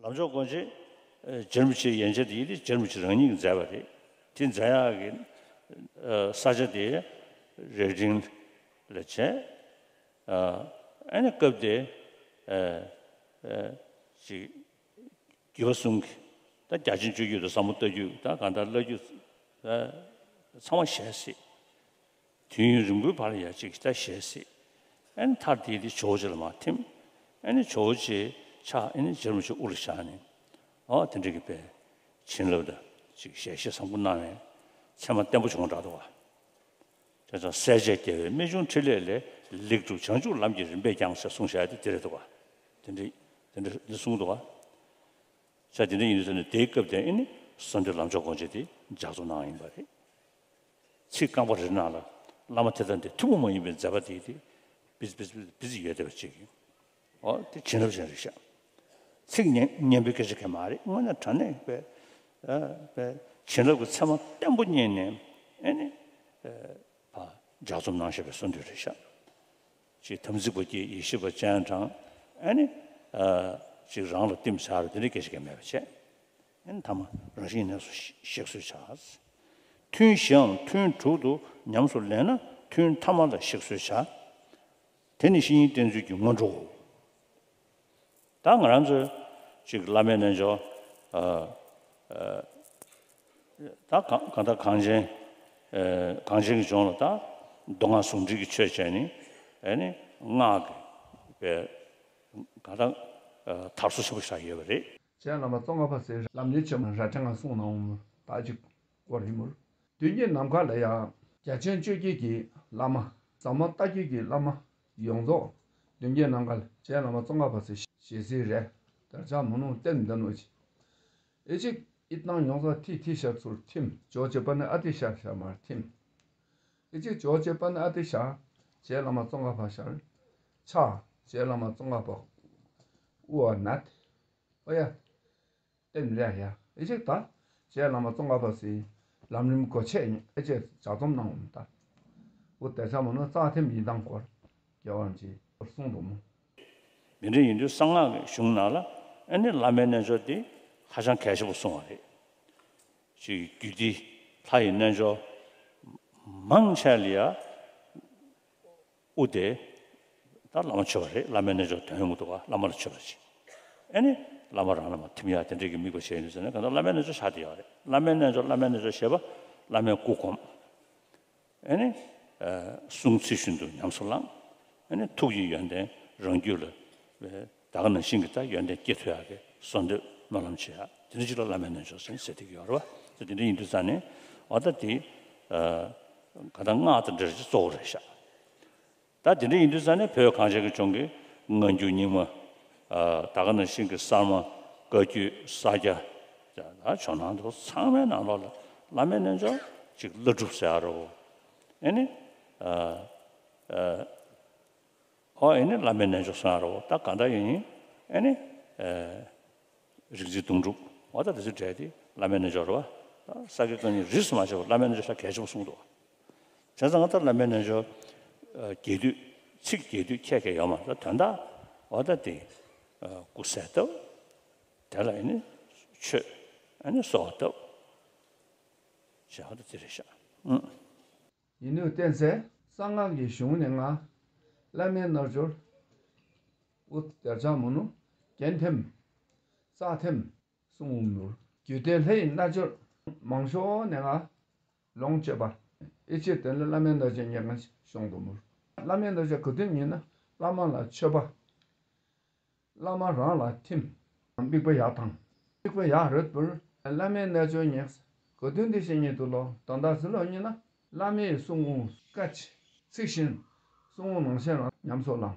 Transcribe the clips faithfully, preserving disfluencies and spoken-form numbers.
ལམ་མཆོག་སྒོ་འབྱེད། ཨ། རྗེ་རིན་པོ་ཆེའི་ཡན་ཆད་དེ་ཡིན་ཏེ། རྗེ་རིན་པོ་ཆེ་རང་ཉིད་ཀྱིས་མཛད་པ་རེད། དེ་མཛད་ཡག་གི་ཨ་ས་ཆ་དེ་རྭ་སྒྲེང་ལ་བྱས། ཨ་ཨ་ནི་སྐབས་དེ་ཨ་ཨ་ཅིག་རྒྱུད་པ་གསུམ་གྱི་ད་རྒྱ་ཆེན་སྤྱོད་རྒྱུད་དང་ཟབ་མོ་ལྟ་རྒྱུད་དང་གང་ལྟར་བླ་རྒྱུད་ཨ་ཚང་མ་ཞལ་གཟིགས། དུས་ཡུན་རིང་པོའི་བར་ལ་ཡ་གཅིག་ད་ཞལ་གཟིགས། ཨ་ནི་མཐར་དེ་དེ་ཇོ་བོ་རྗེ་ལ་མར་ཐིམ། ཨ་ནི་ཇོ་བོ་རྗེ་ཕྱག་ཨ་ནི་རྗེ་རིན་པོ་ཆེ་དབུ་ལ་བཞག་ནས། ཨོ་དེ་འདྲ་གི་པའི་བྱིན་རླབས་དང་ཅིག་ཞལ་བཞེས་བཟང་པོ་གནང་ནས་མཚན་མ་བརྟན་པོ་བྱུང་དྲགས་འདུག་བ། དེ་ཙང་སྲས་བཅས་རྒྱལ་བའི་རྨད་བྱུང་ཕྲིན་ལས་ལས། ལེགས་གྲུབ་བྱང་ཆུབ་ལམ་གྱི་རིམ་པས་ཀྱང་ཟེར་གསུངས་བཞག་ཡ་དེ་དེ་རེད་འདུག་བ། དེ་འདྲ་དེ་འདྲ་འདི་གསུངས་འདུག་བ། ས་དེ་འདྲ་ཡིན་དུས་ཙང་ནས་དེའི་སྐབས་དེ་ཨ་ནི་གསོལ་འདེབས་ལམ་མཆོག་སྒོ་འབྱེད་དེ་ལྗགས་རྩོམ་གནང་ཡིན་པ་རེད། ཚིག་རྐང་པ་རེ་རེ་ནང་ལ་བླ་མ་དེ་དང་དེ་ཐུན་མོང་མ་ཡིན་པའི་མཛད་པ་དེ་དེ་བིས་བིས་བིས་བིས་ཡོད་བསྡད་པ་ཅིག་ཡིན། ཨོ་དེ་བྱིན་རླབས་ཅན་རེད་ཤག་ཚིག་སྙན་སྙན་པའི་སྐད་ཆ་གང་མ་རེད། དངོས་གནས་དྲང་གནས་པའི་ཨ་པའི་བྱིན་རླབས་ཀྱི་མཚན་མ་བརྟན་པོ་རྙེད་ནས་ཨ་ནི་ཨ་ཕར་ལྗགས་རྩོམ་གནང་བཞག་པའི་གསོལ་འདེབས་རེད་ཤག་ཅིག་དམ་ཚིག་པ་སྐྱེས། ཡེ་ཤེས་པ་སྤྱན་དྲངས། ཨ་ནི་ཨ་ཅིག་རང་ལ་བསྟིམ་བྱ་རུ་དེ་འདྲའི་སྐད་ཆ་གང་མེད་པ་བྱས། ཨ་ནི་ཐ་མ་རང་བཞིན་གནས་སུ་གཤེགས་གཤེགས་གསོལ་བྱ། ཐུན་བཞིའམ་ཐུན་དྲུག་ཏུ་ཉམས་སུ་ལེན་ན་ཐུན་ཐ་མ་ལ་གཤེགས་གསོལ་བྱ། དེ་ནི་བཤེས་གཉེན་བསྟེན་ཚུལ་གྱི་སྔོན་འགྲོའོ། ད་ང་རང་ཚོས་ཅིག་བླ་མའི་རྣལ་འབྱོར་ཨ་ཨ་ད་གང་གང་ལྟར་གངས་ཅན་ཨ་གངས་ཅན་གྱི་ལྗོངས་ལ་ད་མདོ་སྔགས་ཟུང་འབྲེལ་གྱི་ཆོས་བྱས་ནས་ཨ་ནི་སྔགས་ཀྱི་པའི་གང་ལྟར་ཨ་དར་སྲོལ་ཆེན་པོ་ཞིག་ཆགས་ཡོད་པ་རེད། རྗེ་བླ་མ་ཙོང་ཁ་པ་ཟེར་ལམ་ཉེར་ཆེན་མོ་རྭ་སྒྲེང་ལ་གསུངས་གནང་བ་ད་ཅིག་སྐོར་ཡིན་མོད། མདུན་གྱི་ནམ་མཁའ་ལ་ཡང་རྒྱ་ཆེན་སྤྱོད་བརྒྱུད་ཀྱི་བླ་མ། ཟབ་མོ་ལྟ་བརྒྱུད་ཀྱི་བླ་མ་ཡོངས་རྫོགས་མདུན་གྱི་ནམ་མཁའ་ལ་རྗེ་བླ་མ་ཙོང་ཁ་པ་ཚེ་ཞལ་གཟིགས་རེད། དར་ལྕོག་མུན་ནུ་སྟེང་འདི་ནོ་ཅི། ཨེ་ཅིག་ཨི་ཏང་ཡོངས་རྫོགས་ཐི་ཐི་ཤར་ཚུར་ཐིམ། ཇོ་བོ་རྗེ་པ་ནི་ཨ་ཏི་ཤར་ཤར་མར་ཐིམ། ཨེ་ཅིག་ཇོ་བོ་རྗེ་པ་ནི་ཨ་ཏི་ཤར། རྗེ་བླ་མ་ཙོང་ཁ་པ་ཤར། ཕྱག་རྗེ་བླ་མ་ཙོང་ཁ་པ་དབུ་བ་ནད། ཨོ་ཡ། ལྟེམ་རེ་ཡ། ཨེ་ཅིག་ད། རྗེ་བླ་མ་ཙོང་ཁ་པ་སི། ལམ་རིམ་སྒོ་ཕྱེ་ཨེ་ཅིག་ལྗགས་རྩོམ་གནང་འོང་ད། འུ་དེ་ཚ་མོ་ནི་རྩ་ཐེམ་ཡིན་དང་སྐོར། རྒྱལ་བ་རིན་པོ་ཆེ་གསུངས་འདུག་མོ། དེ་འདྲ་ཡིན་དུས་གསང་སྔགས་ཀྱི་གཞུང་ནང་ལ་ཨ་ནི་བླ་མའི་རྣལ་འབྱོར་དེ་ཧ་ཅང་གལ་ཆེན་པོ་གསུངས་པ་རེད། ཅིག་རྒྱུད་སྡེ་ལྷ་ཡི་རྣལ་འབྱོར་མང་ཆེ་ལ་ཡ། དབུ་དེ། ད་བླ་མ་མཆོད་པ་རེད། བླ་མའི་རྣལ་འབྱོར་དོན་ཡོང་གི་འདུག་ག་བླ་མ་ལ་མཆོད་པ་ཅིག་ཨ་ནི་བླ་མ་རང་ལ་མར་ཐིམ་ཡག་དེ་འདྲས་ཀྱི་དམིགས་པ་བྱས་ཡོད་ཟེར་ན་གང་ལྟར་བླ་མའི་རྣལ་འབྱོར་ཆགས་བསྡད་ཡོད་རེད། བླ་མའི་རྣལ་འབྱོར་བླ་མའི་རྣལ་འབྱོར་ཞེས་པ་བླ་མའི་སྐུ་སྒོམ། ཨ་ནི་ཨ་གསུང་ཚུལ་བཞིན་དུ་ཉམས་སུ་བླངས། ཨ་ནི་ཐུགས་ཀྱི་ཡོན་ཏན་རང་རྒྱུད་ལ་ད་ག་ནང་བཞིན་གྱི་ད་ཡོན་ཏན་སྐྱེ་ཐུབ་ཡག་གི་གསོལ་འདེབས་སྨོན་ལམ་བྱེད་ཡག་དེ་འདྲ་ཅིག་ལ་བླ་མའི་རྣལ་འབྱོར་ཟེར་ནས་ཟེར་བསྡད་ཀྱི་ཡོད་རེད་བ། དེ་འདྲ་ཡིན་དུས་ཙང་ནས་འོ་ད་དེ་ཨ་གང་ལྟར་སྔགས་དང་འབྲེལ་བ་ཅིག་གཙོ་བོ་རེད་ཤག་ད་དེ་འདྲ་ཡིན་དུས་ཙང་ནས་བོད་གངས་ཅན་གྱི་ལྗོངས་ཀྱི་སྔ་འགྱུར་རྙིང་མ། ཨ་ད་ག་ནང་བཞིན་གྱི་གསར་མ་བཀའ་བརྒྱུད་ས་སྐྱ། ད་ཇོ་ནང་དུ་ཚང་མའི་ནང་ལོགས་ལ་བླ་མའི་རྣལ་འབྱོར་ཅིག་བླ་སྒྲུབ་ཟེར་ཡ་རོ། ཨེ་ནི། ཨ་ཨ་ཨོ་ཨེ་ནི་བླ་མའི་རྣལ་འབྱོར་གསུང་ཡ་རོ། ད་ག་འདྲ་ཡིན་ཡིན་ཨེ་ནི། ཨ། རིག་འཛིན་དུང་སྒྲུབ། འོ་ད་དེ་ཚོའི་གྲས་དེ་བླ་མའི་རྣལ་འབྱོར་རེད་བ། ས་དགེ་བཀའ་རྙིང་རིས་སུ་མ་ཆད་པར་བླ་མའི་རྣལ་འབྱོར་ཤ་གལ་ཆེན་པོ་གསུངས་འདུག་བྱས་ཙང་ད་བླ་མའི་རྣལ་འབྱོར་རྒྱས་བསྡུས་ཚིག་རྒྱས་བསྡུས་ཁྱད་ཁྱད་ཡོད་མ་རེད། དོན་དག་འོ་ད་དེ་སྐུ་གསལ་བཏབ། དེ་ལ་ཨེ་ནི་མཆོད་ཨེ་ནི་གསོལ་བ་བཏབ་བྱས་འོ་ད་དེ་རེད་ཤག་ཨུ། ཡིན་ནོ་བསྟན་ཚེ་གསང་སྔགས་ཀྱི་གཞུང་ནས་ང་བླ་མའི་རྣལ་འབྱོར་དབུ་དར་ལྕོག་མུ་ནུ་རྒྱན་ཐེམ་རྩ་ཐེམ་གསུང་འོང་མུར། རྒྱུད་སྡེ་ལྷ་ཡི་རྣལ་འབྱོར་མང་ཤོས་ནས་ང་ལོངས་སྤྱོད་པ། ཨེ་ཅེ་དེ་ལ་བླ་མའི་རྣལ་འབྱོར་ཉེར་ལྔ་ཤོང་དུ་མུར། བླ་མའི་རྣལ་འབྱོར་ག་དུས་ཉིད་ན་བླ་མ་ལ་མཆོད་པ། བླ་མ་རང་ལ་ཐིམ། དམིགས་པ་ཡག་དང་། དམིགས་པ་ཡག་རེད་པར། བླ་མའི་རྣལ་འབྱོར་ཉེག་གོ་དོན་འདི་བཤད་ཉེ་དུ་ལོ་དོན་དག་ཟི་ལོ་ཉིན་ན་བླ་མའི་གསུང་ངུ་བཀའ་ཆེ་ཚིག་བཞིན་གསུང་ངུ་ནང་བཞིན་རང་ཉམས་སུ་བླང་།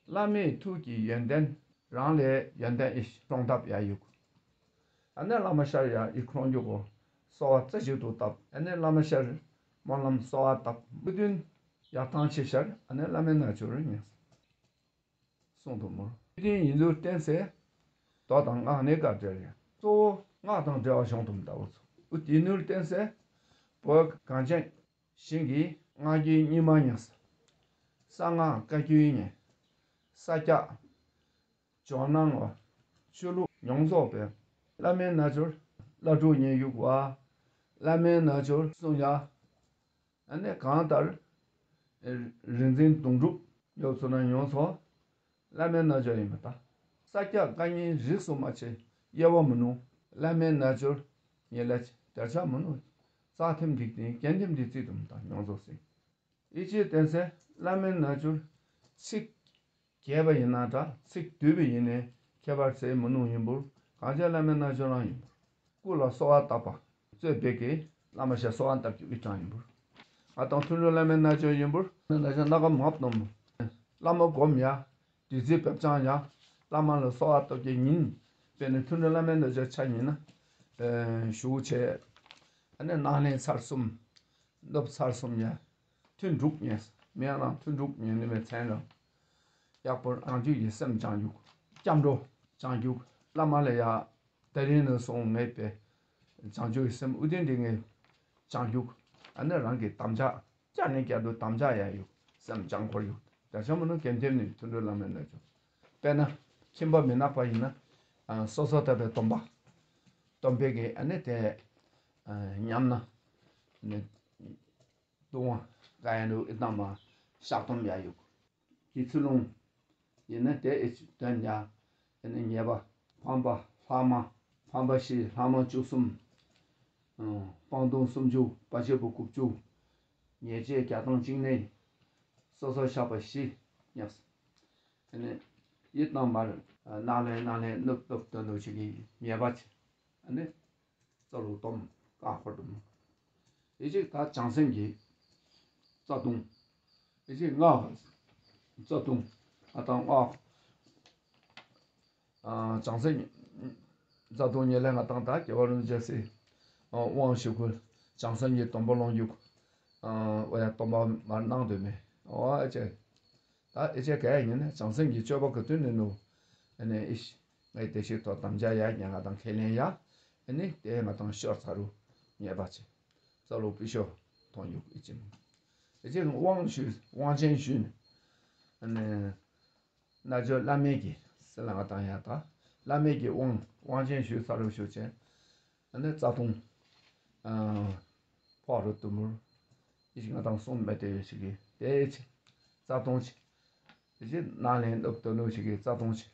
བླ་མའི་ཐུགས་ཀྱི་ཡོན་ཏན་རང་ལས་ཡོན་ཏན་ཨི་སྲོང་ཐབས་ཡ་ཡུག་ཨ་ནེ་བླ་མ་ཤར་ཡ་ཨི་ཁོང་རྒྱུག་གོ་གསོལ་བ་རྩེ་གཅིག་ཏུ་བཏབ། ཨ་ནེ་བླ་མ་ཤར་སྨོན་ལམ་གསོལ་བ་བཏབ་མི་བདུན་ཡག་ཐང་ཆེ་ཤར་ཨ་ནེ་བླ་མའི་རྣལ་འབྱོར་ཉེག་གསུང་དུ་མོ། དེ་ཡིན་ལུགས་བསྟན་ཚེ། མདོ་དང་སྔགས་ནི་དགའ་འབྲེལ་ཡིན། གཙོ་བོ་སྔགས་དང་འབྲེལ་བ་བྱུང་དུ་མི་ལྟ་བུ་ཚོ། ཨུ་དེ་ནུར་བསྟན་ཚེ། བོད་གངས་ཅན་ཞིང་གི་སྔགས་རྒྱུད་རྙིང་མ་ཉིད། གསང་སྔགས་བཀའ་བརྒྱུད་ཉིད། ས་སྐྱ། ཇོ་ནང་བ། ཆོས་ལུགས་ མྱོང་ཚོར་པས། བླ་མའི་རྣལ་འབྱོར་བླ་སྒྲུབ་སྙན་བརྒྱུད་པ། བླ་མའི་རྣལ་འབྱོར་གསུང་ཡ། ཨ་ནི་གང་ལྟར། རིག་འཛིན་དོན་གྲུབ་ཡོད་ཚོ་ན་མྱོང་ཚོར། བླ་མའི་རྣལ་འབྱོར་ཡིན་པ་དང་། ས་སྐྱ་བཀའ་རྙིང་རིས་སུ་མ་ཆད་དབྱེ་བ་མི་ནུས། བླ་མའི་རྣལ་འབྱོར་ཉིད་ལ་དར་ཆ་མི་ནུས། རྩ་ཐིམ་འདི་བསྟན། རྐྱེན་ཐིམ་འདི་རྩིས་དུམ་དང་མྱོང་ཚོར་ཟིན། ཡིད་ཆེས་བརྟན་གསལ་བླ་མའི་རྣལ་འབྱོར་ཚིག་རྒྱས་པ་ཡིན་ན་འདྲ། ཚིག་བསྡུས་པ་ཡིན་ནའི་ཁྱད་པར་ཟད་མི་ནུས་ཡིན་པུར། གངས་ཅན་བླ་མའི་རྣལ་འབྱོར་རང་ཡིན་པུར། སྐུ་ལ་གསོལ་བ་བཏབ་པ་གཙོས་པའི་གི་བླ་མ་ཞེས་གསོལ་བ་བཏབ་རྒྱུ་ཨི་གྲངས་ཡིན་པུར། ང་དང་མཐུན་གྲོལ་བླ་མའི་རྣལ་འབྱོར་ཡིན་པུར། རྣལ་འབྱོར་སྣ་ཁ་མ་བསྡོམས། བླ་མ་སྒོམ་ཡ། བདུད་རྩི་བེབ་སྦྱང་ཡ། བླ་མ་ལ་གསོལ་བ་བཏབ་རྒྱུ་ཉིན། དཔེར་ན་མཐུན་གྲོལ་བླ་མའི་རྣལ་འབྱོར་ཆ་ཡིན་ན། ཨེ་ཞུ་བྱས། ཨ་ནི་སྣང་ལེན་ཚར་གསུམ། སྣོད་ཚར་གསུམ་ཡ། ཐུན་དྲུག་ཉན། མིང་རང་ཐུན་དྲུག་ཉན་ནི་མེད་མཚན་རང་། ཡག་པོ་རང་རྒྱུད་ཀྱི་སེམས་སྦྱང་རྒྱུ། སྐྱབས་འགྲོ་སྦྱང་རྒྱུ། བླ་མ་ལ་ཡ། དེ་རིང་ནས་བཟུང་ངས་པའི་བྱང་ཆུབ་ཀྱི་སེམས་དབུ་རྟེན་འདི་ངས་བྱང་རྒྱུག་ཨ་ནི་རང་གི་དམ་བཅའ་བཅའ་ནས་བསྐྱར་དུ་དམ་བཅའ་ཡ་ཡོད་སེམས་བྱང་འཁོར་ཡོད་དེ་ཆ་མོ་ནི་གན་ཐེམ་ནས་མཐུན་གྲོལ་བླ་མའི་རྣལ་འབྱོར། དཔེར་ན་ཁྱིམ་པ་མི་ནག་པ་ཡིན་ན་སོ་སོ་ལྟ་བུའི་སྟོན་པ། སྟོན་པའི་གི་ཨ་ནི་དེ་ཉམས་ན་ནི། ལྟུང་བ་ག་ཡང་འདུག་ཨི་དམ་པ་བཤགས་སྡོམ་ཡ་ཡོད། གི་ཚུལ་ལུང་། ཡིན་ན་དེ་ཨེ་ཅི་དོན་ཡ། ཨེ་ནི་ཉེས་པ། ཕམ་པ་ལྷག་མ། ཕམ་པ་བཞི་ལྷག་མ་བཅུ་གསུམ། སྤང་ལྟུང་སུམ་ཅུ་བར་ཆད་པོ་དགུ་བཅུ། ཉེས་བྱས་བརྒྱ་དང་བཅུ་གཉིས། སོ་སོར་བཤགས་པ་བཞི། ཉེས། ཨེ་ནི། ཡིད་དང་མར། སྣང་ལེན་སྣང་ལེན་ནུབ་ནུབ་དོན་དུ་བྱེད་ཀྱི་ཉེས་པ་ཆེ། ཨེ་ནི། རྩ་ལུགས་སྡོམ་བཀའ་འཁོར་སྡོམ། ཡེ་ཅིག་ད་བྱང་སེམས་ཀྱི་རྩ་ལྟུང་། ཡེ་ཅིག་སྔགས་རྩ་ལྟུང་། ཨ་དང་སྔགས། བྱང་སེམས་རྩ་ལྟུང་ཉེར་ལྔ་དང་ད་རྒྱལ་བ་རིན་པོ་ཆེ་སྲས་དབང་ཞུ་ཁུལ་བྱང་སེམས་ཀྱི་སྡོམ་པ་ལོངས་སྤྱོད། འོ་ཡ་སྡོམ་པ་མར་གནང་འདོད་མེད། འོ་ཨ་ཅེ། ད་ཨེ་ཅེ་ག་ཡ་ཡིན་ན་བྱང་སེམས་ཀྱི་སྤྱོད་པ་གི་དོན་ནི་ནུ། ཨ་ནི་ཨིཤ། ངའི་བདེ་གཤེགས་ཐོག་དམ་བཅའ་ཡ་ཉན་ང་དང་ཁས་ལེན་ཡ། ཨ་ནི་དེ་ང་དང་ཤོར་ཚ་རུ་ཉེས་པ་ཆེ། རྩ་ལུགས་པི་ཤོ་མཐོང་ཡུག་ཨི་ཅིམ། ཨེ་ཅེ་དབང་ཞུས་དབང་ཆེན་ཞུས་ནས། ཨ་ནི། རྣལ་འབྱོར་བླ་མེད་ཀྱི་སེམས་ལ་ང་དང་ཡ་ད། བླ་མེད་ཀྱི་དབང་དབང་ཆེན་ཞུས་ཚ་རུ་ཞུ་ཆེན། ཨ་ནི་རྩ་ལྟུང་། ཨ། ཕོག་རུ་དུ་མུར། ཡིད་ང་དང་གསུང་མེད་དེ་ཡོད་ཞིག་གི་དེ་ཆེ། རྩ་ལྟུང་ཆེ། ཡིད་སྣང་ལེན་ནུབ་དུ་ནུབ་ཞིག་གི་རྩ་ལྟུང་ཆེ།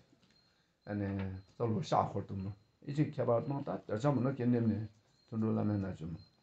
ཨ་ནི་རྩ་ལུགས་བཤགས་འཁོར་དུ་མུར། ཡིད་ཀྱི་ཁྱད་པར་སྣང་ད་དེར་ཆ་མུ་ནུ་སྐྱེ་འདེམས་ནས་མཐུན་གྲོལ་བླ་མའི་རྣལ་འབྱོར་མུ།